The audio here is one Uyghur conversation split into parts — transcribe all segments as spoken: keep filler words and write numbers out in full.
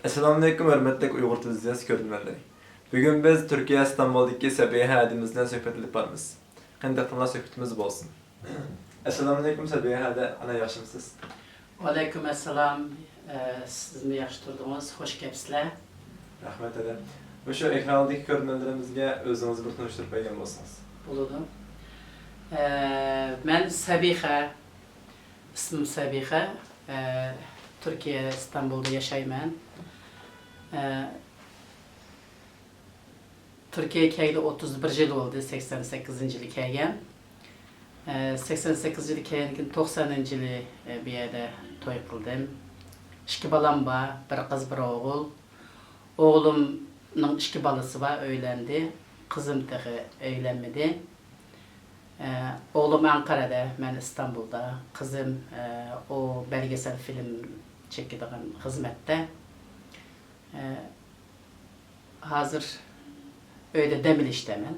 ئەسسالامۇئەلەيكۇم، ھۆرمەتلىك ئۇيغۇر تېلېۋىزىيەسى كۆرۈرمەنلىرى. بۈگۈن بىز تۈركىيە ئىستانبۇلدىكى سەبىھە ھەدىمىز بىلەن سۆھبەت ئېلىپ بارىمىز. قېنى، دىققىتىڭلار سۆھبىتىمىزدە بولسۇن. ئەسسالامۇئەلەيكۇم، سەبىھە ھەدە، ئانا، ياخشىمۇسىز؟ ۋەئەلەيكۇم ئەسسالام. ئە، سىزمۇ ياخشى تۇردىڭىز، خوش كەپسىلەر. رەھمەت، ھەدە. مۇشۇ ئېكرانلىدىكى كۆرۈرمەنلىرىمىزگە ئۆزىڭىزنى بىر تونۇشتۇرۇپ بەرگەن بولسىڭىز. بولىدۇ. ئە، مەن سەبىخە. ئىسمىم سەبىخە. ئە، تۈركىيە، ئىستانبۇلدا ياشايمەن. ئە، تۈركىيەگە كەلگىلى ئوتتۇز بىر يىل بولدى، سەكسەن سەككىزىنچى يىلى كەلگەن. ئە، سەكسەن سەككىزىنچى يىلى كەلگەندىن كېيىن توقسانىنچى يىلى، ئە، بۇ يەردە توي قىلدىم. ئىككى بالام بار، بىر قىز، بىر ئوغۇل. ئوغلۇمنىڭ ئىككى بالىسى بار، ئۆيلەندى. قىزىم تېخى ئۆيلەنمىدى. ئە، ئوغلۇم ئەنقەرەدە، مەن ئىستانبۇلدا. قىزىم، ئە، ئۇ بەلگىسەل فىلىم چېكىدىغان خىزمەتتە. ئە، ھازىر ئۆيدە دەم ئېلىشتىمەن.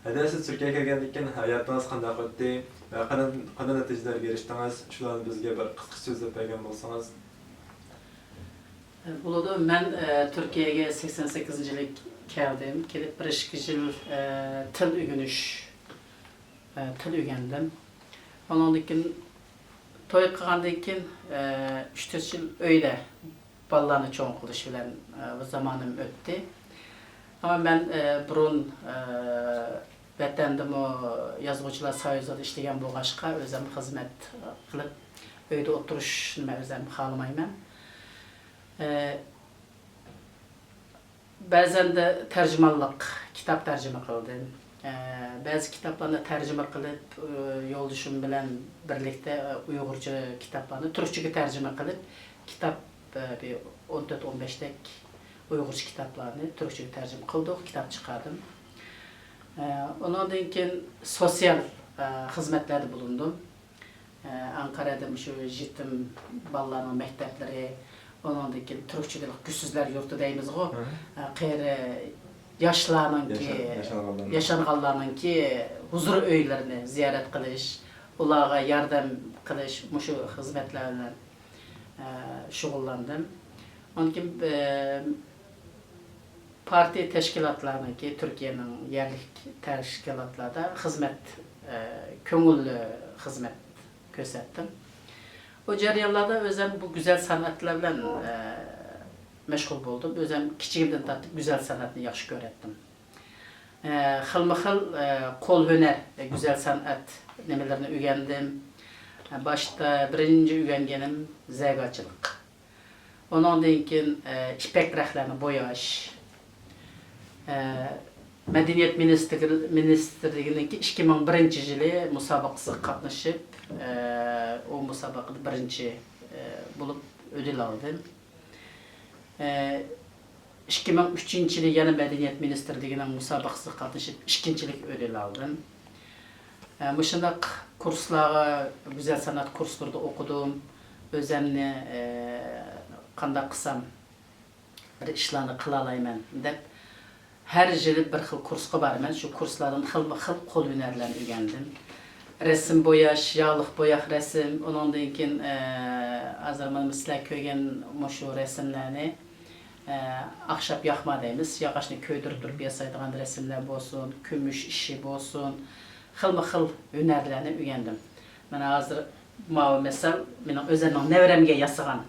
ھەدە، سىز تۈركىيەگە كەلگەندىن كېيىن ھاياتىڭىز قانداق ئۆتتى ۋە قانداق، قانداق نەتىجىلەرگە ئېرىشتىڭىز؟ شۇلارنى بىزگە بىر قىسقىچە سۆزلەپ بەرگەن بولسىڭىز. بولىدۇ. مەن، ئە، تۈركىيەگە سەكسەن سەككىزىنچى يىلى كەلدىم. كېلىپ بىر ئىككى يىل، ئە، تىل ئۆگىنىش، ئە، تىل ئۆگەندىم. ئۇنىڭدىن كېيىن توي قىلغاندىن كېيىن، ئە، ئۈچ تۆت يىل ئۆيدە بالىلارنى چوڭ قىلىش بىلەن، ئە، بۇ زامانىم ئۆتتى. ئەمما مەن، ئە، بۇرۇن، ئە، ۋەتەندىمۇ يازغۇچىلار سويۇزىدا ئىشلىگەن بولغاچقا، ئۆزۈم خىزمەت قىلىپ، ئۆيدە ئولتۇرۇشنى مەن ئۆزۈم خالىمايمەن. ئە، بەزەندە تەرجىمانلىق، كىتاب تەرجىمە قىلدىم. ئە، بەزى كىتابلارنى تەرجىمە قىلىپ، ئە، يولدىشىم بىلەن بىرلىكتە، ئە، ئۇيغۇرچە كىتابلارنى تۈركچىگە تەرجىمە قىلىپ، كىتاب، ئە، بىر ئون تۆت، ئون بەشتەك ئۇيغۇرچە كىتابلارنى تۈركچىگە تەرجىمە قىلدۇق، كىتاب چىقاردىم. ئە، ئۇنىڭدىن كېيىن سوتسىيال، ئە، خىزمەتلەردە بولۇندۇم. ئە، ئەنقەرەدە مۇشۇ يېتىم بالىلارنىڭ مەكتەپلىرى، ئۇنىڭدىن كېيىن تۈركچىلىك گۈلسىزلەر يۇرتى دەيمىزغۇ، ھە. ئە، قېرى ياشلارنىڭكى، ياشا-، ياشانغانلارنىڭ. ياشانغانلارنىڭكى ھۇزۇر ئۆيلىرىنى زىيارەت قىلىش، ئۇلارغا ياردەم قىلىش، مۇشۇ خىزمەتلەر بىلەن، ئە، شۇغۇللاندىم. ئاندىن كېيىن، ئە، پارتىيە تەشكىلاتلارنىڭكى، تۈركىيەنىڭ يەرلىك تەشكىلاتلاردا خىزمەت، ئە، كۆڭۈللۈك خىزمەت كۆرسەتتىم. ئۇ جەريانلاردا ئۆزۈم بۇ گۈزەل سەنئەتلەر بىلەن، ئە، مەشغۇل بولدۇم. ئۆزۈم كىچىكىمدىن تارتىپ گۈزەل سەنئەتنى ياخشى كۆرەتتىم. ئە، خىلمۇ خىل، ئە، قول ھۈنەر، ئە، گۈزەل سەنئەت نېمىلىرىنى ئۆگەندىم. ئە، باشتا بىرىنچى ئۆگەنگىنىم زەگاچىلىق. ئۇنىڭدىن كېيىن، ئە، ئىپەك رەختلەرنى بوياش. ئە، مەدەنىيەت مىنىستىرلىكىنىڭكى ئىككى مىڭ بىرىنچى يىلى مۇسابىقىسىگە قاتنىشىپ، ئە، ئۇ مۇسابىقىدە بىرىنچى، ئە، بولۇپ ئۆدۈل ئالدىم. ئە، ئىككى مىڭ ئۈچىنچى يىلى يەنە مەدەنىيەت مىنىستىرلىكىنىڭ مۇسابىقىسىگە قاتنىشىپ، ئىككىنچىلىك ئۆدۈل ئالدىم. ئە، مۇشۇنداق كۇرسلارغا، گۈزەل سەنئەت كۇرسلىرىدا ئوقۇدۇم. ئۆزۈمنى، ئە، قانداق قىلسام بىر ئىشلارنى قىلالايمەن دەپ، ھەر يىلى بىر خىل كۇرسقا بارىمەن. شۇ كۇرسلاردىن خىلمۇ خىل قول ھۈنەرلەرنى ئۆگەندىم. رەسىم بوياش، ياغلىق بوياق رەسىم، ئۇنىڭدىن كېيىن، ئە، ھازىر مانا سىلەر كۆرگەن مۇشۇ رەسىملەرنى، ئە، ئاخشاپ ياقما دەيمىز، ياغاچنى كۆيدۈرۈپ تۇرۇپ ياسايدىغان رەسىملەر بولسۇن، كۈمۈش ئىشى بولسۇن، خىلمۇ خىل ھۈنەرلەرنى ئۆگەندىم. مانا ھازىر ماۋۇ مىسال مېنىڭ ئۆزۈمنىڭ نەۋرەمگە ياسىغان،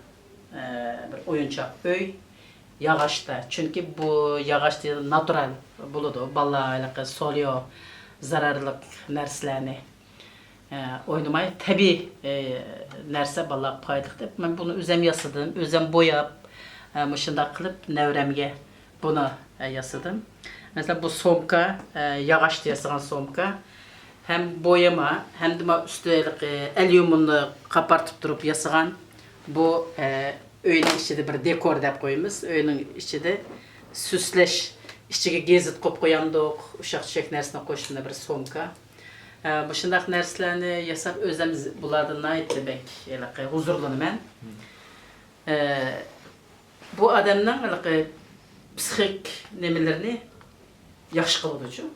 ئە، بىر ئويۇنچۇق ئۆي. ياغاچتا، چۈنكى بۇ ياغاچتا ناتۇرال بولىدۇ. بالىلار ھېلىقى سولياۋ زارارلىق نەرسىلەرنى، ئە، ئوينىماي، تەبىئىي، ئە، نەرسە بالىلارغا پايدىلىق دەپ، مەن بۇنى ئۆزۈم ياسىدىم، ئۆزۈم بوياپ، ئە، مۇشۇنداق قىلىپ نەۋرەمگە بۇنى، ئە، ياسىدىم. مەسىلەن، بۇ سومكا، ئە، ياغاچتا ياسىغان سومكا. ھەم بويىما، ھەمدە مانا ئۈستى ھېلىقى ئەليۇمىننى قاپارتىپ تۇرۇپ ياسىغان بۇ، ئە، ئۆينىڭ ئىچىدە بىر دېكور دەپ قويىمىز. ئۆينىڭ ئىچىدە سۈسلەش، ئىچىگە گېزىت قويۇپ قويامدۇق، ئۇششاق-چۈششەك نەرسىنى قوشۇشۇن بىر سومكا. ئە، مۇشۇنداق نەرسىلەرنى ياساپ، ئۆزۈم ز-، بۇلاردىن ناھايىتى بەك ھېلىقى ھۇزۇرلىنىمەن. ئە، بۇ ئادەمنىڭ ھېلىقى پسىخىك نېمىلىرىنى ياخشى قىلىدۇچۇ.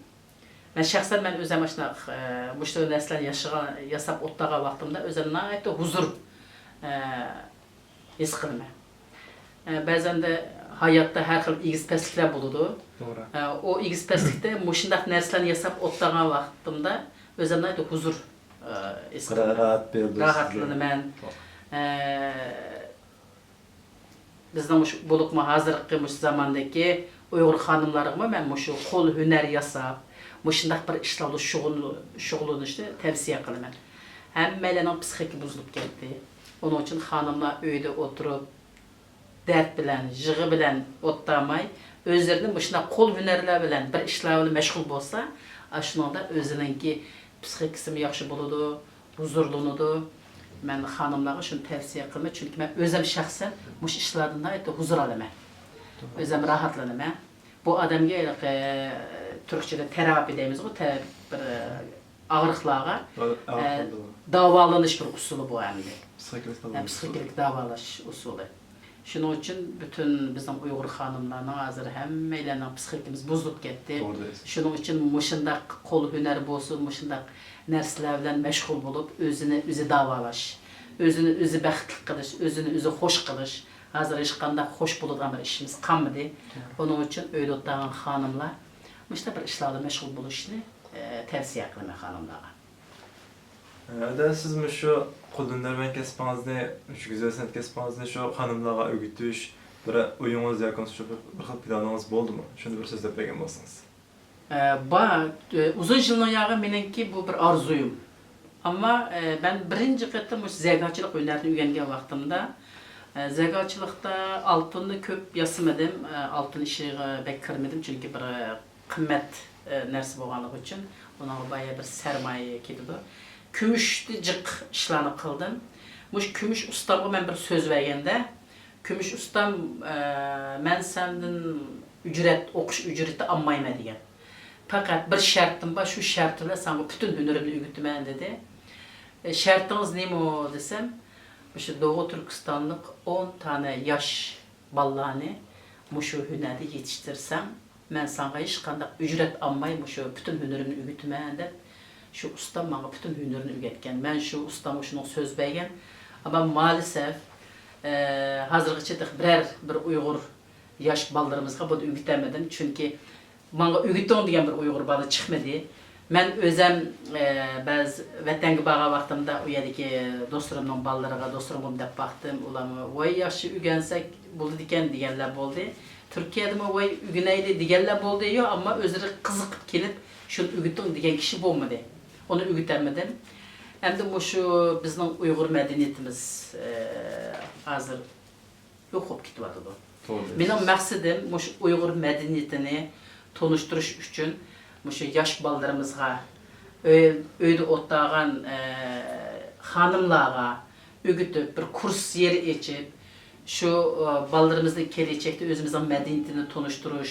مەن شەخسەن مەن ئۆزۈم ئاشۇنداق، ئە، مۇشۇ نەرسىلەرنى ياشىغان، ياساپ ئولتۇرغان ۋاقتىمدا ئۆزۈم ناھايىتى ھۇزۇر، ئە، ھېس قىلىمەن. ئە، بەزەندە ھاياتتا ھەر خىل ئېگىز-پەسلىكلەر بولىدۇ. توغرا. ئە، ئۇ ئېگىز-پەسلىكتە مۇشۇنداق نەرسىلەرنى ياساپ ئولتۇرغان ۋاقتىمدا ئۆزۈم ناھايىتى ھۇزۇر، ئە، ھېس قىلىمەن. راھەت بېرىدۇ سىزگە. راھەتلىنىمەن. توغرا. ئە، بىزنىڭ مۇشۇ، بولۇپمۇ ھازىرقى مۇشۇ زاماندىكى ئۇيغۇر خانىملارغىمۇ مەن مۇشۇ قول ھۈنەر ياساپ، مۇشۇنداق بىر ئىشلار بىلەن شۇغۇل-، شۇغۇللىنىشنى تەۋسىيە قىلىمەن. ھەممەيلەننىڭ پسىخىكا بۇزۇلۇپ كەتتى. ئۇنىڭ ئۈچۈن خانىملار ئۆيدە ئولتۇرۇپ، دەرد بىلەن، يىغا بىلەن ئولتۇرماي، ئۆزلىرىنى مۇشۇنداق قول ھۈنەرلەر بىلەن، بىر ئىشلار بىلەن مەشغۇل بولسا، ئاشۇنىڭدا ئۆزىنىڭكى پسىخىكىسىمۇ ياخشى بولىدۇ، ھۇزۇرلىنىدۇ. مەن خانىملارغا شۇنى تەۋسىيە قىلىمەن، چۈنكى مەن ئۆزۈم شەخسەن مۇشۇ ئىشلاردىن ناھايىتى ھۇزۇر ئالىمەن. ئۆزۈم راھەتلىنىمەن. بۇ ئادەمگە ھېلىقى تۈركچىدە تېراپىيە دەيمىزغۇ، تە-، بىر ئاغرىقلارغا، ئاغرىق ئە، داۋالىنىش بىر ئۇسۇلى بۇ ئەمدى. پسىخىكىلىق ئە، داۋالاش پسىخىكىلىق ئۇسۇلى. داۋالاش ئۇسۇلى. شۇنىڭ ئۈچۈن پۈتۈن بىزنىڭ ئۇيغۇر خانىملارنىڭ ھازىر ھەممەيلەننىڭ پسىخىكىمىز بۇزۇلۇپ كەتتى. توغرا دەيسىز. شۇنىڭ ئۈچۈن مۇشۇنداق قول ھۈنەر بولسۇن، مۇشۇنداق نەرسىلەر بىلەن مەشغۇل بولۇپ، ئۆزىنى ئۆزى داۋالاش، ئۆزىنى ئۆزى بەختلىك قىلىش، ئۆزىنى ئۆزى خوش قىلىش. ھازىر ھېچقانداق خوش بولىدىغان بىر ئىشىمىز قالمىدى. توغرا. ئۇنىڭ ئۈچۈن ئۆيدە ئولتۇرغان خانىملار مۇشۇنداق بىر ئىشلار بىلەن مەشغۇل بولۇشنى، ئە، تەۋسىيە قىلىمەن خانىملارغا. ئەدە، سىز مۇشۇ قول ھۈنەرۋەن كەسپىڭىزنى، مۇشۇ گۈزەل سەنئەت كەسپىڭىزنى شۇ خانىملارغا ئۆگىتىش بىر ئويىڭىز ياكى بولمىسا شۇ بىر خىل پىلانىڭىز بولدىمۇ؟ شۇنى بىر سۆزلەپ بەرگەن بولسىڭىز. ئە، بار. ئە، ئۇزۇن يىلنىڭ ياغى مېنىڭكى بۇ بىر ئارزۇيۇم. ئەمما، ئە، مەن بىرىنچى قېتىم مۇشۇ زەگارچىلىق ھۈنەرنى ئۆگەنگەن ۋاقتىمدا، ئە، زەگارچىلىقتا ئالتۇننى كۆپ ياسىمىدىم، ئە، ئالتۇن ئىشىغا بەك كىرمىدىم، چۈنكى بىر، ئە، قىممەت، ئە، نەرسە بولغانلىقى ئۈچۈن ئۇنىڭغا بايا بىر سەرمايە كېتىدۇ. كۈمۈشتە جىق ئىشلارنى قىلدىم. مۇشۇ كۈمۈش ئۇستامغا مەن بىر سۆز بەرگەندە، كۈمۈش ئۇستام، ئە، مەن سەندىن ئۈجرەت، ئوقۇش ئۈجرىتى ئالمايمەن دېگەن. پەقەت بىر شەرتىم بار، شۇ شەرت بىلەن ساڭا پۈتۈن ھۈنىرىمنى ئۆگىتىمەن دېدى. ئە، شەرتىڭىز نېمە دېسەم، مۇشۇ دوغۇ تۈركىستانلىق ئون تانە ياش بالىلارنى مۇشۇ ھۈنەردە يېتىشتۈرسەڭ، مەن ساڭا ھېچقانداق ئۈجرەت ئالماي مۇشۇ پۈتۈن ھۈنىرىمنى ئۆگىتىمەن دەپ، شۇ ئۇستام ماڭا پۈتۈن ھۈنىرىنى ئۆگەتكەن. مەن شۇ ئۇستامغا شۇنىڭ سۆز بەرگەن. ئەمما مائەلەسەف، ئە، ھازىرغىچە تېخى بىرەر بىر ئۇيغۇر ياش بالىلىرىمىزغا بۇنى ئۆگىتەلمىدىم. چۈنكى ماڭا ئۆگىتىڭ دېگەن بىر ئۇيغۇر بالا چىقمىدى. مەن ئۆزەم، ئە، بەزى ۋەتەنگە بارغان ۋاقتىمدا ئۇ يەردىكى دوستلىرىمنىڭ بالىلىرىغا، دوستلىرىمغىمۇ دەپ باقتىم. ئۇلارمۇ، ۋاي، ياخشى ئۆگەنسەك بولىدىكەن دېگەنلەر بولدى. تۈركىيەدىمۇ، ۋاي، ئۆگىنەيلى دېگەنلەر بولدى. يو، ئەمما ئۆزلىرى قىزىقىپ كېلىپ، شۇنى ئۆگىتىڭ دېگەن كىشى بولمىدى. ئۇنى ئۆگىتەلمىدىم. ئەمدى مۇشۇ بىزنىڭ ئۇيغۇر مەدەنىيىتىمىز، ئە، ھازىر يوق بولۇپ كېتىۋاتىدۇ. توغرا دەيسىز. مېنىڭ مەقسىتىم مۇشۇ ئۇيغۇر مەدەنىيىتىنى تونۇشتۇرۇش ئۈچۈن مۇشۇ ياش بالىلىرىمىزغا، ئۆي، ئۆيدە ئولتۇرغان، ئە، خانىملارغا ئۆگىتىپ، بىر كۇرس يېرى ئېچىپ، شۇ، ئە، بالىلىرىمىزنى كېلەچەكتە ئۆزىمىزنىڭ مەدەنىيىتىنى تونۇشتۇرۇش،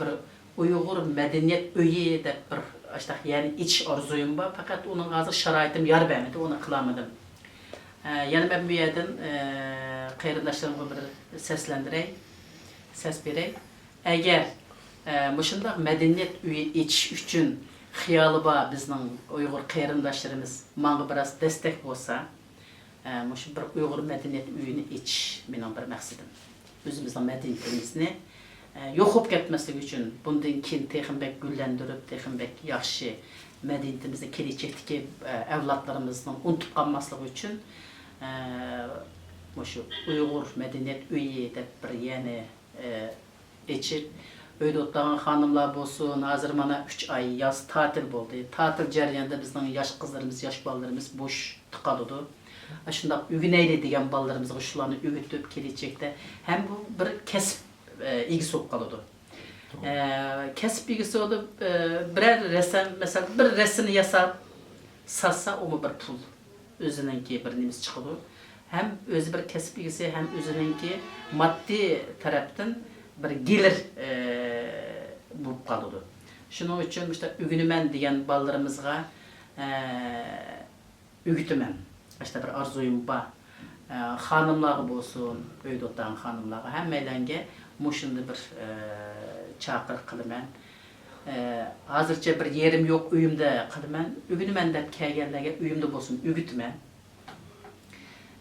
بىر ئۇيغۇر مەدەنىيەت ئۆيى دەپ بىر ئاشتاق يەنى ئېچىش ئارزۇيۇم بار. پەقەت ئۇنىڭغا ھازىر شارائىتىم يار بەرمىدى، ئۇنى قىلالمىدىم. ئە، يەنە مەن بۇ يەردىن، ئە، قېرىنداشلىرىمغا بىر سەسلەندۈرەي، سەس بېرەي. ئەگەر، ئە، مۇشۇنداق مەدەنىيەت ئۆيى ئېچىش ئۈچۈن خىيالى بار بىزنىڭ ئۇيغۇر قېرىنداشلىرىمىز ماڭا بىراز دەستەك بولسا، ئە، مۇشۇ بىر ئۇيغۇر مەدەنىيەت ئۆيىنى ئېچىش مېنىڭ بىر مەقسىتىم. ئۆزىمىزنىڭ مەدەنىيىتىمىزنى، ئە، يوق بولۇپ كەتمەسلىكى ئۈچۈن، بۇندىن كېيىن تېخىمۇ بەك گۈللەندۈرۈپ، تېخىمۇ بەك ياخشى مەدەنىيىتىمىزنى كېلەچەكتىكى، ئە، ئەۋلادلىرىمىزنىڭ ئۇنتۇپ قالماسلىقى ئۈچۈن، ئە، مۇشۇ ئۇيغۇر مەدەنىيەت ئۆيى دەپ بىر يەنە، ئە، ئېچىپ، ئۆيدە ئولتۇرغان خانىملار بولسۇن، ھازىر مانا ئۈچ ئاي ياز تاتىل بولدى. تاتىل جەريانىدا بىزنىڭ ياش قىزلىرىمىز، ياش بالىلىرىمىز بوش قالىدۇ. ئاشۇنداق ئۆگىنەيلى دېگەن بالىلىرىمىزغا شۇلارنى ئۆگىتىپ، كېلەچەكتە ھەم بۇ بىر كەسىپ، ئە، ئىگىسى بولۇپ قالىدۇ. ئە، كەسىپ ئىگىسى بولۇپ، ئە، بىرەر رەسىم، مەسىلەن، بىر رەسىمنى ياساپ ساتسا، ئۇمۇ بىر پۇل. ئۆزىنىڭكى بىر نېمىسى چىقىدۇ. ھەم ئۆزى بىر كەسىپ ئىگىسى، ھەم ئۆزىنىڭكى ماددىي تەرەپتىن بىر گېلىر، ئە، بولۇپ قالىدۇ. شۇنىڭ ئۈچۈن مۇشۇنداق ئۆگىنىمەن دېگەن بالىلىرىمىزغا، ئە، ئۆگىتىمەن. ئاشۇنداق بىر ئارزۇيۇم بار. ئە، خانىملارغا بولسۇن، ئۆيدە ئولتۇرغان خانىملارغا، ھەممەيلەنگە مۇشۇنداق بىر، ئە، چاقىرىق قىلىمەن. ئە، ھازىرچە بىر يېرىم يوق ئۆيۈمدە قىلىمەن. ئۆگىنىمەن دەپ كەلگەنلەرگە ئۆيۈمدە بولسۇن ئۆگىتىمەن.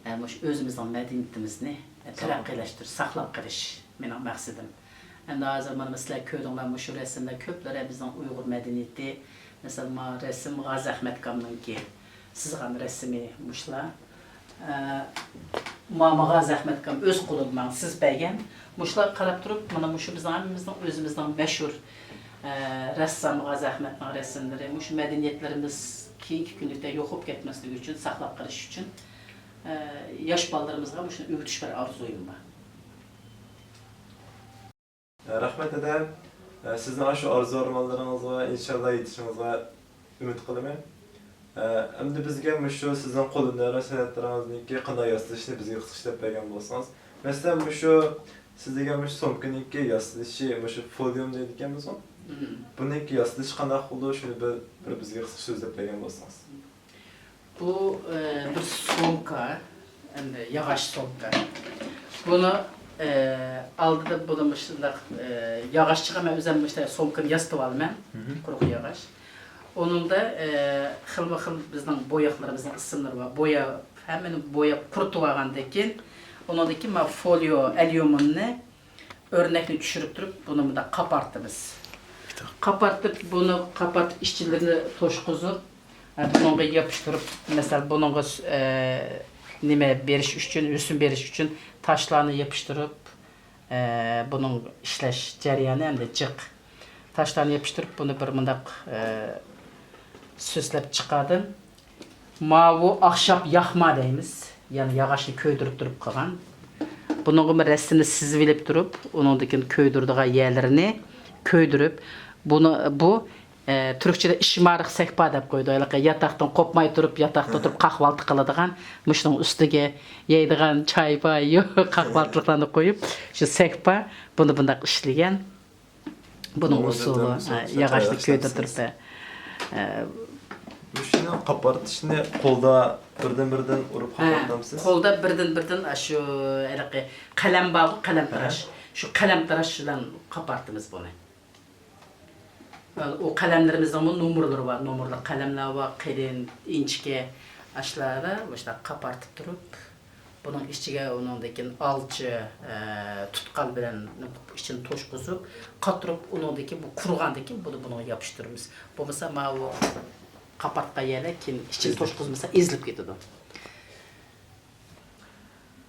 ئە، مۇشۇ ئۆزىمىزنىڭ مەدەنىيىتىمىزنى، تەرەققىيلەشتۈرۈش، ساقلاپ قېلىش مېنىڭ مەقسىتىم. ئەمدى ھازىر مانا سىلەر كۆردۈڭلار، مۇشۇ رەسىملەر كۆپلىرى بىزنىڭ ئۇيغۇر مەدەنىيىتى. مەسىلەن، ما رەسىم غازى ئەخمەتكامنىڭكى سىزغان رەسىمى مۇشۇلار. ئە، ماما غازى ئەخمەتكام ئۆز قولى بىلەن سىزىپ بەرگەن. مۇشۇلارغا قاراپ تۇرۇپ، مانا مۇشۇ بىزنىڭ ھەممىمىزنىڭ ئۆزىمىزنىڭ مەشھۇر، ئە، رەسسام غازى ئەخمەتنىڭ رەسىملىرى، مۇشۇ مەدەنىيەتلىرىمىز كېيىنكى كۈنلۈكتە يوقىلىپ كەتمەسلىكى ئۈچۈن، ساقلاپ قېلىش ئۈچۈن، ئە، ياش بالىلىرىمىزغا مۇشۇنى ئۆگىتىش بىر ئارزۇيۇم بار. رەھمەت، ھەدە. سىزنىڭ ئاشۇ ئارزۇ-ئارمانلىرىڭىزغا ئىنشاللا يېتىشىڭىزغا ئۈمىد قىلىمەن. ئەمدى بىزگە مۇشۇ سىزنىڭ قول ھۈنەر سەنئەتلىرىڭىزنىڭكى قانداق ياسىلىشىنى بىزگە قىسقىچە دەپ بەرگەن بولسىڭىز. مەسىلەن، مۇشۇ سىز دېگەن مۇشۇ سومكىنىڭكى ياسىلىشى، مۇشۇ فوليوم دەيدىكەنمىزغۇ؟ مم. بۇنىڭكى ياسىلىشى قانداق بولىدۇ؟ شۇنى بىر، بىر بىزگە قىسقىچە سۆزلەپ بەرگەن بولسىڭىز. بۇ، ئە، بىر سومكا، ئەمدى ياغاچ سومكا. بۇنى، ئە، ئالدىدا بۇنى مۇشۇنداق، ئە، ياغاچچىغا مەن ئۆزۈم مۇشۇنداق سومكىنى ياسىتىپ ئالىمەن. مم. قۇرۇق ياغاچ. ئۇنىڭدا، ئە، خىلمۇ خىل بىزنىڭ بوياقلىرىمىزنىڭ ئىسىملىرى بار. بوياپ، ھەممىنى بوياپ قۇرۇتۇپ ئالغاندىن كېيىن، ئۇنىڭدىن كېيىن مانا فوليو، ئەليۇمىننى ئۆرنەكنى چۈشۈرۈپ تۇرۇپ، بۇنى مۇنداق قاپارتىمىز. قاپارتىپ، بۇنى قاپارتىپ، ئىچلىرىنى توشقۇزۇپ، ئە، بۇنىڭغا ياپىشتۇرۇپ، مەسىلەن، بۇنىڭغا، ئە، نېمە بېرىش ئۈچۈن، ھۆسن بېرىش ئۈچۈن تاشلارنى يېپىشتۇرۇپ، ئە، بۇنىڭ ئىشلەش جەريانى ئەمدى جىق. تاشلارنى يېپىشتۇرۇپ، بۇنى بىر مۇنداق، ئە، سۆزلەپ چىقاردىم. ماۋۇ ئاخشاپ ياقما دەيمىز. يەنى ياغاچنى كۆيدۈرۈپ تۇرۇپ قىلغان. بۇنىڭغىمۇ رەسىمنى سىزىۋېلىپ تۇرۇپ، ئۇنىڭدىن كېيىن كۆيدۈرىدىغان يەرلىرىنى كۆيدۈرۈپ، بۇنى، بۇ، ئە، تۈركچىدە ئىشمارىق سەھپا دەپ قويىدۇ. ھېلىقى ياتاقتىن قوپماي تۇرۇپ، ياتاقتا تۇرۇپ قاھۋالتى قىلىدىغان، مۇشۇنىڭ ئۈستىگە يەيدىغان چاي پاي يوق، قاھۋالتىلىقلارنى قويۇپ، شۇ سەھپا بۇنى بۇنداق ئىشلىگەن. بۇنىڭ ئۇسۇلى، ھە، ياغاچنى كۆيدۈرۈپ، ھە. مۇشۇنى قاپارتىشنى قولدا بىردىن-بىردىن ئۇرۇپ قاپارتامسىز؟ قولدا بىردىن-بىردىن، ئاشۇ ھېلىقى قەلەم بارغۇ، قەلەمتىراش. شۇ قەلەمتىراش بىلەن قاپارتىمىز بۇنى. ئۇ قەلەملىرىمىزنىڭمۇ نومۇرلىرى بار، نومۇرلۇق قەلەملەر بار، قېلىن، ئىنچىكە، ئاشۇلاردا مۇشۇنداق قاپارتىپ تۇرۇپ، بۇنىڭ ئىچىگە ئۇنىڭدىن كېيىن ئالچە، ئە، تۇتقان بىلەن ئىچىنى توشقۇزۇپ، قاتۇرۇپ، ئۇنىڭدىن كېيىن بۇ قۇرۇغاندىن كېيىن بۇنى بۇنىڭغا ياپىشتۇرىمىز. بولمىسا ماۋۇ قاپارتقان يەرلەر كېيىن ئىچىنى توشقۇزمىسا ئېزىلىپ كېتىدۇ.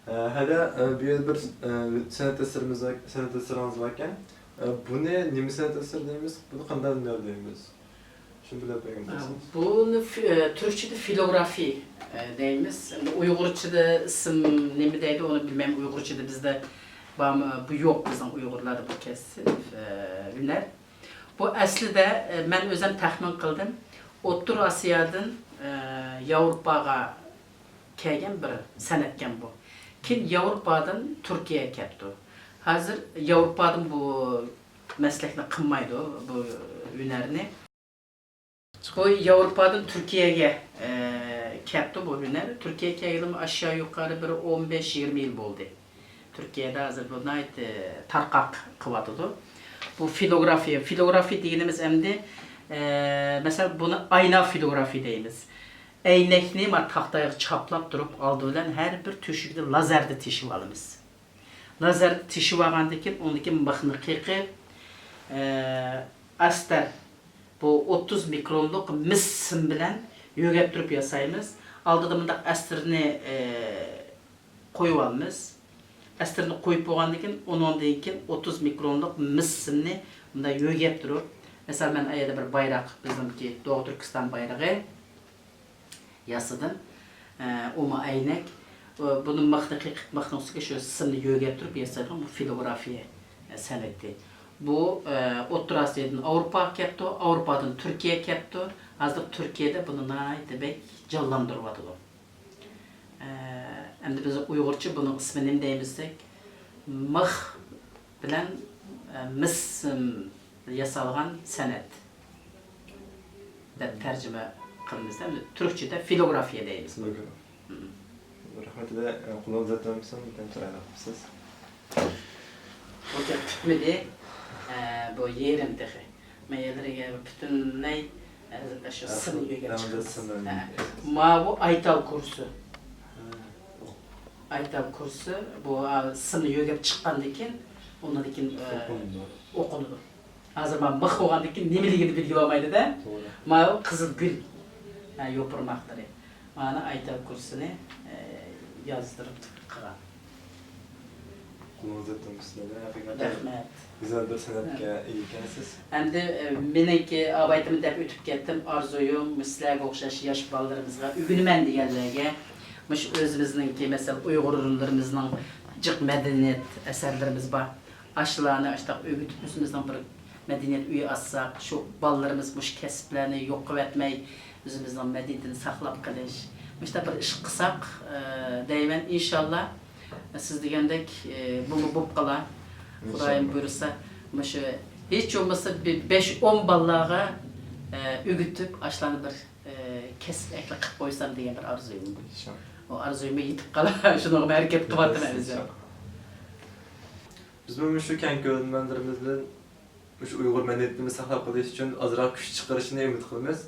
ئە، ھەدە، ئە، بۇ يەردە بىر، ئە، سەنئەت ئەسىرىمىز بار، سەنئەت ئەسىرىڭىز باركەن. ئە، بۇنى نېمە سەنئەت ئەسىرى دەيمىز؟ بۇنى قانداق ھۈنەر دەيمىز؟ شۇنى بىلىپ بەرگەن بولسىڭىز. بۇنى في-، ئە، تۈركچىدە فىلوگرافىي، ئە، دەيمىز. ئەمدى ئۇيغۇرچىدا ئىسىم نېمە دەيدۇ، ئۇنى بىلمەيمەن. ئۇيغۇرچىدا بىزدە بارمۇ؟ بۇ يوق بىزنىڭ ئۇيغۇرلاردا بۇ كەسىپ، ئە، ھۈنەر. بۇ ئەسلىدە، ئە، مەن ئۆزۈم تەخمىن قىلدىم. ئوتتۇرا ئاسىيادىن، ئە، ياۋروپاغا كەلگەن بىر سەنئەتكەن بۇ. كېيىن ياۋروپادىن تۈركىيەگە كەپتۇ. ھازىر ياۋروپادىن بۇ مەسلەكنى قىلمايدۇ، بۇ ھۈنەرنى. بۇ ياۋروپادىن تۈركىيەگە، ئە، كەپتۇ بۇ ھۈنەر. تۈركىيەگە كەلگىلىمۇ ئاشۇ يۇقىرى بىر ئون بەش يىگىرمە يىل بولدى. تۈركىيەدە ھازىر بۇ ناھايىتى تارقاق قىلىۋاتىدۇ. بۇ فىلوگرافىيە، فىلوگرافىيە دېگىنىمىز ئەمدى، ئە، مەسىلەن، بۇنى ئاينا فىلوگرافىيە دەيمىز. ئەينەكنى ما تاختايغا چاپلاپ تۇرۇپ، ئالدى بىلەن ھەر بىر تۆشۈكنى لازېردا تېشىۋالىمىز. لازېردا تېشىۋالغاندىن كېيىن، ئۇنىڭدىن كېيىن مىخنى قېقىپ، ئە، ئەستەر، بۇ ئوتتۇز مىكرونلۇق مىس سىم بىلەن يۆگەپ تۇرۇپ ياسايمىز. ئالدىدا مۇنداق ئەستىرنى، ئە، قويۇۋالىمىز. ئەستىرنى قويۇپ بولغاندىن كېيىن، ئۇنىڭدىن كېيىن ئوتتۇز مىكرونلۇق مىس سىمنى مۇنداق يۆگەپ تۇرۇپ، مەسىلەن، مەن ئەيەردە بىر بايراق، بىزنىڭكى دوغۇ تۈركىستان بايرىقى ياسىدىم. ئە، ئۇمۇ ئەينەك. ئۇ، بۇنى مىخنى قېقىپ، مىخنىڭ ئۈستىگە شۇ سىمنى يۆگەپ تۇرۇپ ياسايدىغان بۇ فىلوگرافىيە، ئە، سەنئىتى. بۇ، ئە، ئوتتۇرا ئاسىيادىن ئاۋروپاغا كەپتۇ، ئاۋروپادىن تۈركىيەگە كەپتۇ. ھازىر تۈركىيەدە بۇنى ناھايىتى بەك جانلاندۇرۇۋاتىدۇ. ئە، ئەمدى بىز ئۇيغۇرچە بۇنىڭ ئىسمى نېمە دەيمىز دېسەك، مىخ بىلەن، ئە، مىس، ئىم، ياسالغان سەنئەت دەپ تەرجىمە قىلىمىز. ئەمدى تۈركچىدە فىلوگرافىيە دەيمىز. فىلوگرافىيە. مم. رەھمەت، ئە، قولىڭىزدا تۇرامسىز؟ بىردەم چىرايلىق قىپسىز. بۇ تېخى پۈتمىدى. ئە، بۇ يېرىم تېخى. مەيەلىرىگە پۈتۈنلەي، ئە، شۇ سىمنى يۆگەپ چىقىمىز. ھە. ماۋۇ ئايتال كۇرسى. ھە. ئايتال كۇرسى بۇ، ئا، سىنى يۆگەپ چىققاندىن كېيىن، ئۇنىڭدىن كېيىن، ئە، ئوقۇنىدۇ. ئوقۇنىدۇ. ھازىر مانا مىخ بولغاندىن كېيىن نېمىلىكىنى بىلگىلى بولمايدۇ-دە. توغرا. ماۋۇ قىزىل گۈل، ئە، يوپۇرماقلىرى. مانا ئايتال كۇرسىنى، ئە، يازدۇرۇپ قىلغان. قولىڭىزدا تۇرمىسىلەر، ھەقىقەتەن رەھمەت. گۈزەل بىر سەنئەتكە ئىگە ئىكەنسىز. ئەمدى، ئە، مېنىڭكى ئاۋايتىمنى دەپ ئۆتۈپ كەتتىم. ئارزۇيۇم، سىلەرگە ئوخشاش ياش بالىلىرىمىزغا ئۆگىنىمەن دېگەنلەرگە، مۇشۇ ئۆزىمىزنىڭكى، مەسىلەن، ئۇيغۇرلىرىمىزنىڭ جىق مەدەنىيەت ئەسەرلىرىمىز بار. ئاشۇلارنى ئاشۇنداق ئۆگىتىپ، ئۆزىمىزنىڭ بىر مەدەنىيەت ئۆيى ئاچساق، شۇ بالىلىرىمىز مۇشۇ كەسىپلەرنى يوق قىلىۋەتمەي، ئۆزىمىزنىڭ مەدەنىيىتىنى ساقلاپ قېلىش، مۇشۇنداق بىر ئىش قىلساق، ئە، دەيمەن. ئىنشاللا، سىز دېگەندەك، ئە، بۇمۇ بولۇپ قالا. خۇدايىم بۇيرۇسا، مۇشۇ ھېچ بولمىسا بىر بەش-ئون بالىلارغا، ئە، ئۆگىتىپ، ئاشۇلارنى بىر، ئە، كەسىپ ئەھلى قىلىپ قويسام دېگەن بىر ئارزۇيۇم بار. ئىنشاللا. ئۇ ئارزۇيۇممۇ يېتىپ قالا، شۇنىڭغا ھەرىكەت قىلىۋاتىمەن ئۆزۈم. بىزمۇ مۇشۇ كەڭ كۆرۈرمەنلىرىمىزدىن مۇشۇ ئۇيغۇر مەدەنىيىتىمىزنى ساقلاپ قېلىش ئۈچۈن ئازراق كۈچ چىقىرىشىنى ئۈمىد قىلىمىز.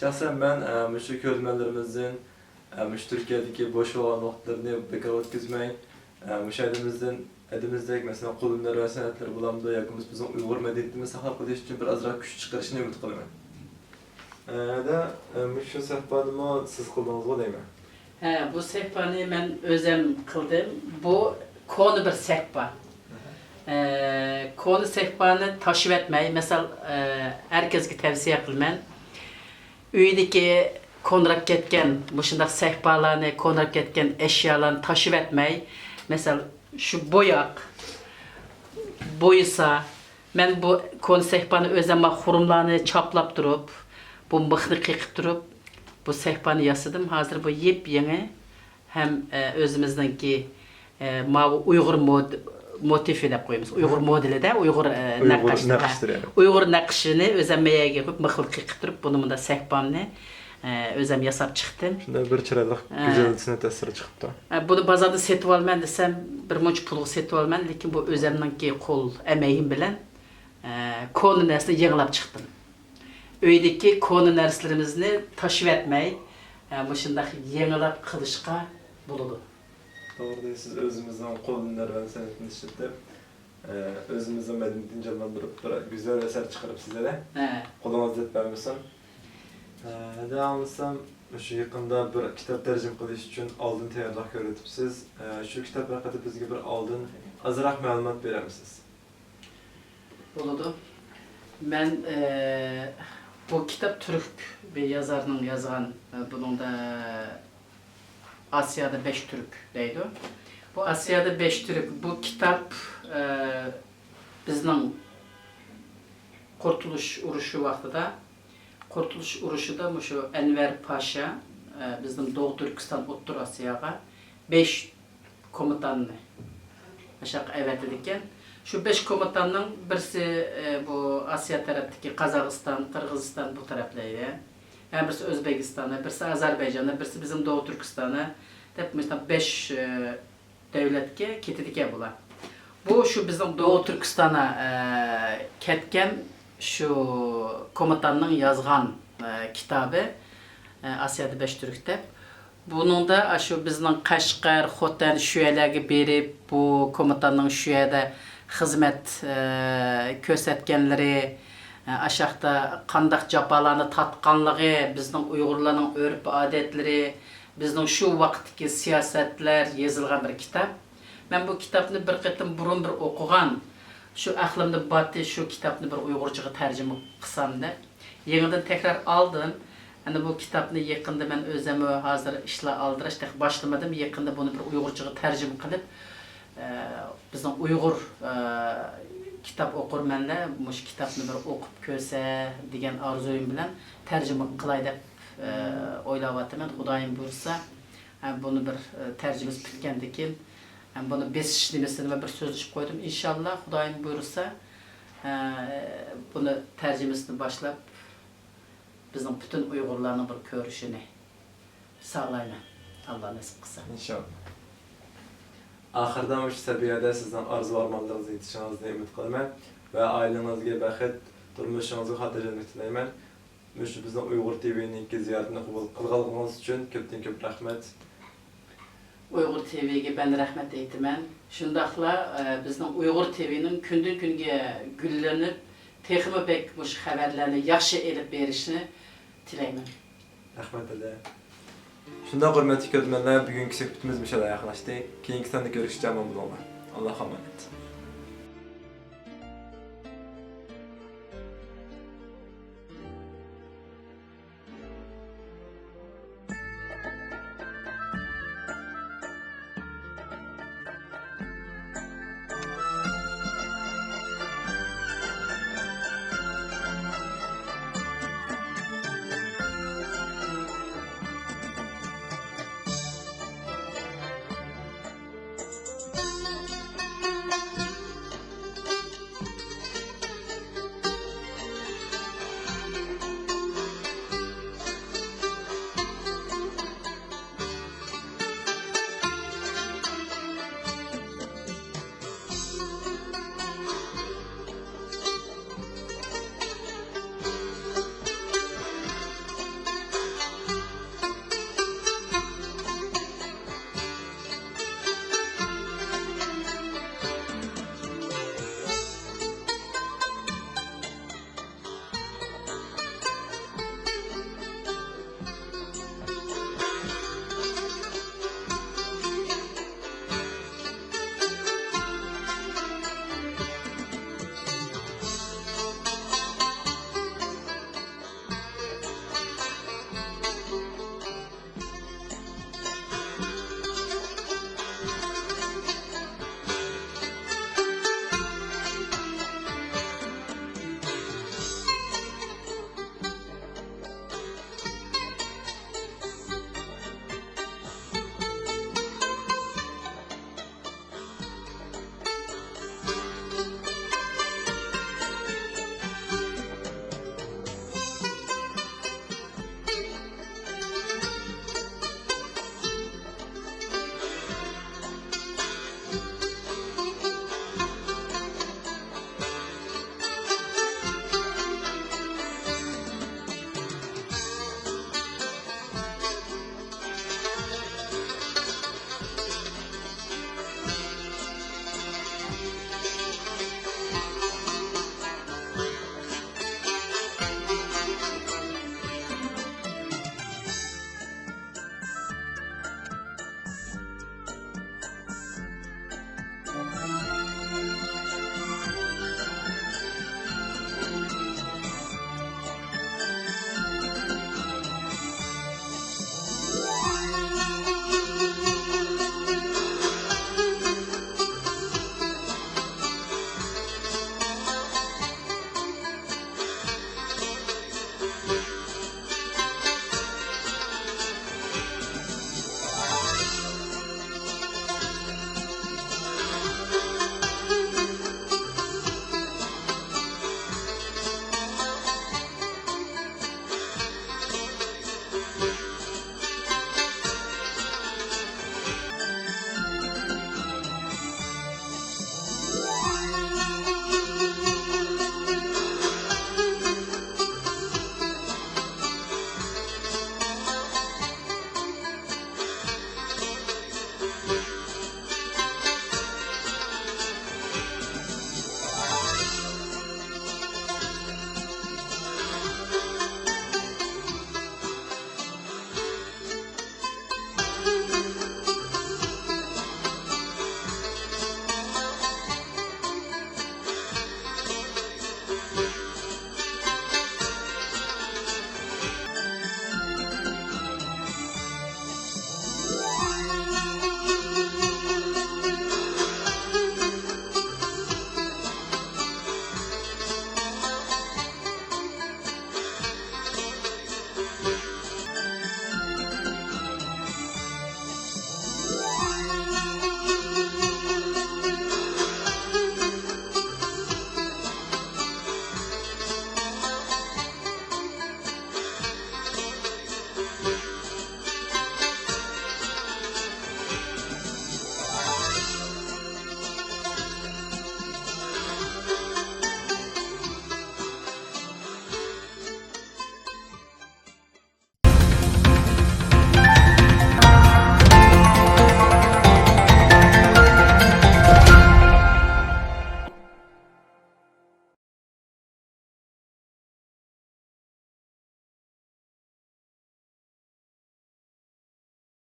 شەخسەن مەن، ئە، مۇشۇ كۆرۈرمەنلىرىمىزدىن، ئە، مۇشۇ تۈركىيەدىكى بوش بولغان ۋاقىتلىرىنى بىكار ئۆتكۈزمەي، ئە، مۇشۇ ئەدىمىزدىن، ئەدىمىزدەك، مەسىلەن، قول ھۈنەر ۋە سەنئەتلىرى بولامدۇ ياكى بولمىسا بىزنىڭ ئۇيغۇر مەدەنىيىتىمىزنى ساقلاپ قېلىش ئۈچۈن بىر ئازراق كۈچ چىقىرىشىنى ئۈمىد قىلىمەن. ئە، دە، ئە، مۇشۇ سەھىپانىمۇ سىز قىلدىڭىزغۇ دەيمەن. ھە، بۇ سەھىپانى مەن ئۆزەم قىلدىم. بۇ كونا بىر سەھىپا. ئە، كونا سەھىپانى تاشىۋەتمەي، مەسەل، ئە، ھەر كەسكە تەۋسىيە قىلىمەن. ئۆيدىكى كونىراپ كەتكەن مۇشۇنداق سەھىپالارنى، كونىراپ كەتكەن ئەشيالارنى تاشىۋەتمەي، مەسەل، شۇ بوياق، بويىسا، مەن بۇ كونا سەھىپانى ئۆزەم خۇرۇملارنى چاپلاپ تۇرۇپ، بۇ مىخنى قېقىپ تۇرۇپ، بۇ سەھىپانى ياسىدىم. ھازىر بۇ يېپيېڭى ھەم، ئە، ئۆزىمىزنىڭكى، ئە، ماۋۇ ئۇيغۇر مود-، موتىفى دەپ قويىمىز. ئۇيغۇر مودېلىدە، ئۇيغۇر، ئە، ئۇيغۇر نەقىشلىرى. نەقىشلىرى. ئۇيغۇر نەقىشىنى ئۆزەم مەيەگە قويۇپ، مىخنى قېقىپ تۇرۇپ، بۇنى مۇنداق سەھىپامنى، ئە، ئۆزەم ياساپ چىقتىم. شۇنداق بىر چىرايلىق، ئە، گۈزەل سەنئەت ئەسىرى چىقىپتۇ. ئە، بۇنى بازاردا سېتىۋالىمەن دېسەم، بىر مۇنچە پۇلغا سېتىۋالىمەن، لېكىن بۇ ئۆزەمنىڭكى قول ئەمەيىم بىلەن، ئە، كونا نەرسىنى يېڭىلاپ چىقتىم. ئۆيدىكى كونا نەرسىلىرىمىزنى تاشىۋەتمەي، ئە، مۇشۇنداق يېڭىلاپ قىلىشقا بولىدۇ. توغرا دەيسىز، ئۆزىمىزنىڭ قول ھۈنەر ۋە سەنئىتىنى ئىشلىتىپ، ئە، ئۆزىمىزنىڭ مەدەنىيىتىنى جانلاندۇرۇپ، بىر گۈزەل ئەسەر چىقىرىپسىز ھە. ھە. قولىڭىز دەرد بەرمىسۇن. ئە، ھەدە ئاڭلىسام، شۇ يېقىندا بىر كىتاب تەرجىمە قىلىش ئۈچۈن ئالدىن تەييارلىق كۆرۈۋېتىپسىز. ئە، شۇ كىتاب ھەققىدە بىزگە بىر ئالدىن ئازراق مەلۇمات بېرەمسىز؟ بولىدۇ. مەن، ئە، بۇ كىتاب تۈرك بىر يازارنىڭ يازغان، ئە، بۇنىڭدا ئاسىيادا بەش تۈرك دەيدۇ. بۇ ئاسىيادا بەش تۈرك، بۇ كىتاب، ئە، بىزنىڭ قۇرتۇلۇش ئۇرۇشى ۋاقتىدا، قۇرتۇلۇش ئۇرۇشىدا مۇشۇ ئەنۋەر پاشا، ئە، بىزنىڭ دوغۇ تۈركىستان، ئوتتۇرا ئاسىياغا بەش كومىتاننى ئاشاققا ئەۋەتىدىكەن. شۇ بەش كومىتاننىڭ بىرسى، ئە، بۇ ئاسىيا تەرەپتىكى قازاقىستان، قىرغىزىستان بۇ تەرەپلەردە، يەنە بىرسى ئۆزبېكىستاندا، بىرسى ئازەربەيجاندا، بىرسى بىزنىڭ دوغۇ تۈركىستاندا دەپ مۇشۇنداق بەش، ئە، دۆلەتكە كېتىدىكەن بۇلار. بۇ شۇ بىزنىڭ دوغۇ تۈركىستانغا، ئە، كەتكەن شۇ كومىتاننىڭ يازغان، ئە، كىتابى، ئە، ئاسىيادا بەش تۈرك دەپ. بۇنىڭدا ئاشۇ بىزنىڭ قەشقەر، خوتەن شۇ يەرلەرگە بېرىپ، بۇ كومىتاننىڭ شۇ يەردە خىزمەت، ئە، كۆرسەتكەنلىرى، ئە، ئاشاقتا قانداق جاپالارنى تارتقانلىقى، بىزنىڭ ئۇيغۇرلارنىڭ ئۆرپ-ئادەتلىرى، بىزنىڭ شۇ ۋاقىتتىكى سىياسەتلەر يېزىلغان بىر كىتاب. مەن بۇ كىتابنى بىر قېتىم بۇرۇن بىر ئوقۇغان، شۇ ئەقلىمدە بارتى، شۇ كىتابنى بىر ئۇيغۇرچىغا تەرجىمە قىلسام دەپ. يېڭىدىن تەكرار ئالدىم. ئەنە بۇ كىتابنى يېقىندا مەن ئۆزۈم ھازىر ئىشلار ئالدىراش، تېخى باشلىمىدىم. يېقىندا بۇنى بىر ئۇيغۇرچىغا تەرجىمە قىلىپ، ئە، بىزنىڭ ئۇيغۇر، ئە، كىتاب ئوقۇرمەنلەر مۇشۇ كىتابنى بىر ئوقۇپ كۆرسە دېگەن ئارزۇيۇم بىلەن تەرجىمە قىلاي دەپ، ئە، ئويلاۋاتىمەن. خۇدايىم بۇيرۇسا، ئە، بۇنى بىر، ئە، تەرجىمىسى پۈتكەندىن كېيىن، ئە، بۇنى بېسىش نېمىسىنى مەن بىر سۆزلىشىپ قويدۇم. ئىنشاللا، خۇدايىم بۇيرۇسا، ئە، بۇنى تەرجىمىسىنى باشلاپ، بىزنىڭ پۈتۈن ئۇيغۇرلارنىڭ بىر كۆرۈشىنى ساقلايمەن، ئاللا نېسىپ قىلسا. ئىنشاللا. ئاخىرىدا مۇشۇ سەبىيەدە سىزنىڭ ئارزۇ ئارمانلىرىڭىزغا يېتىشىڭىزنى ئۈمىد قىلىمەن ۋە ئائىلىڭىزگە بەخت، تۇرمۇشىڭىزغا خاتىرجەملىك تىلەيمەن. مۇشۇ بىزنىڭ ئۇيغۇر تىۋىنىڭكى زىيارىتىنى قوبۇل قىلغانلىقىڭىز ئۈچۈن كۆپتىن كۆپ رەھمەت. ئۇيغۇر تىۋىگە مەن رەھمەت ئېيتىمەن. شۇنداقلا، ئە، بىزنىڭ ئۇيغۇر تىۋىنىڭ كۈندىن-كۈنگە گۈللىنىپ، تېخىمۇ بەك مۇشۇ خەۋەرلەرنى ياخشى ئېلىپ بېرىشىنى تىلەيمەن. رەھمەت، دادە. شۇنداق، ھۆرمەتلىك كۆرۈرمەنلەر، بۈگۈنكى سۆھبىتىمىز مۇشۇ يەردە ئاياغلاشتى. كېيىنكى ساندا كۆرۈشكىچە ئامان بولۇڭلار. ئاللاھقا ئامانەت.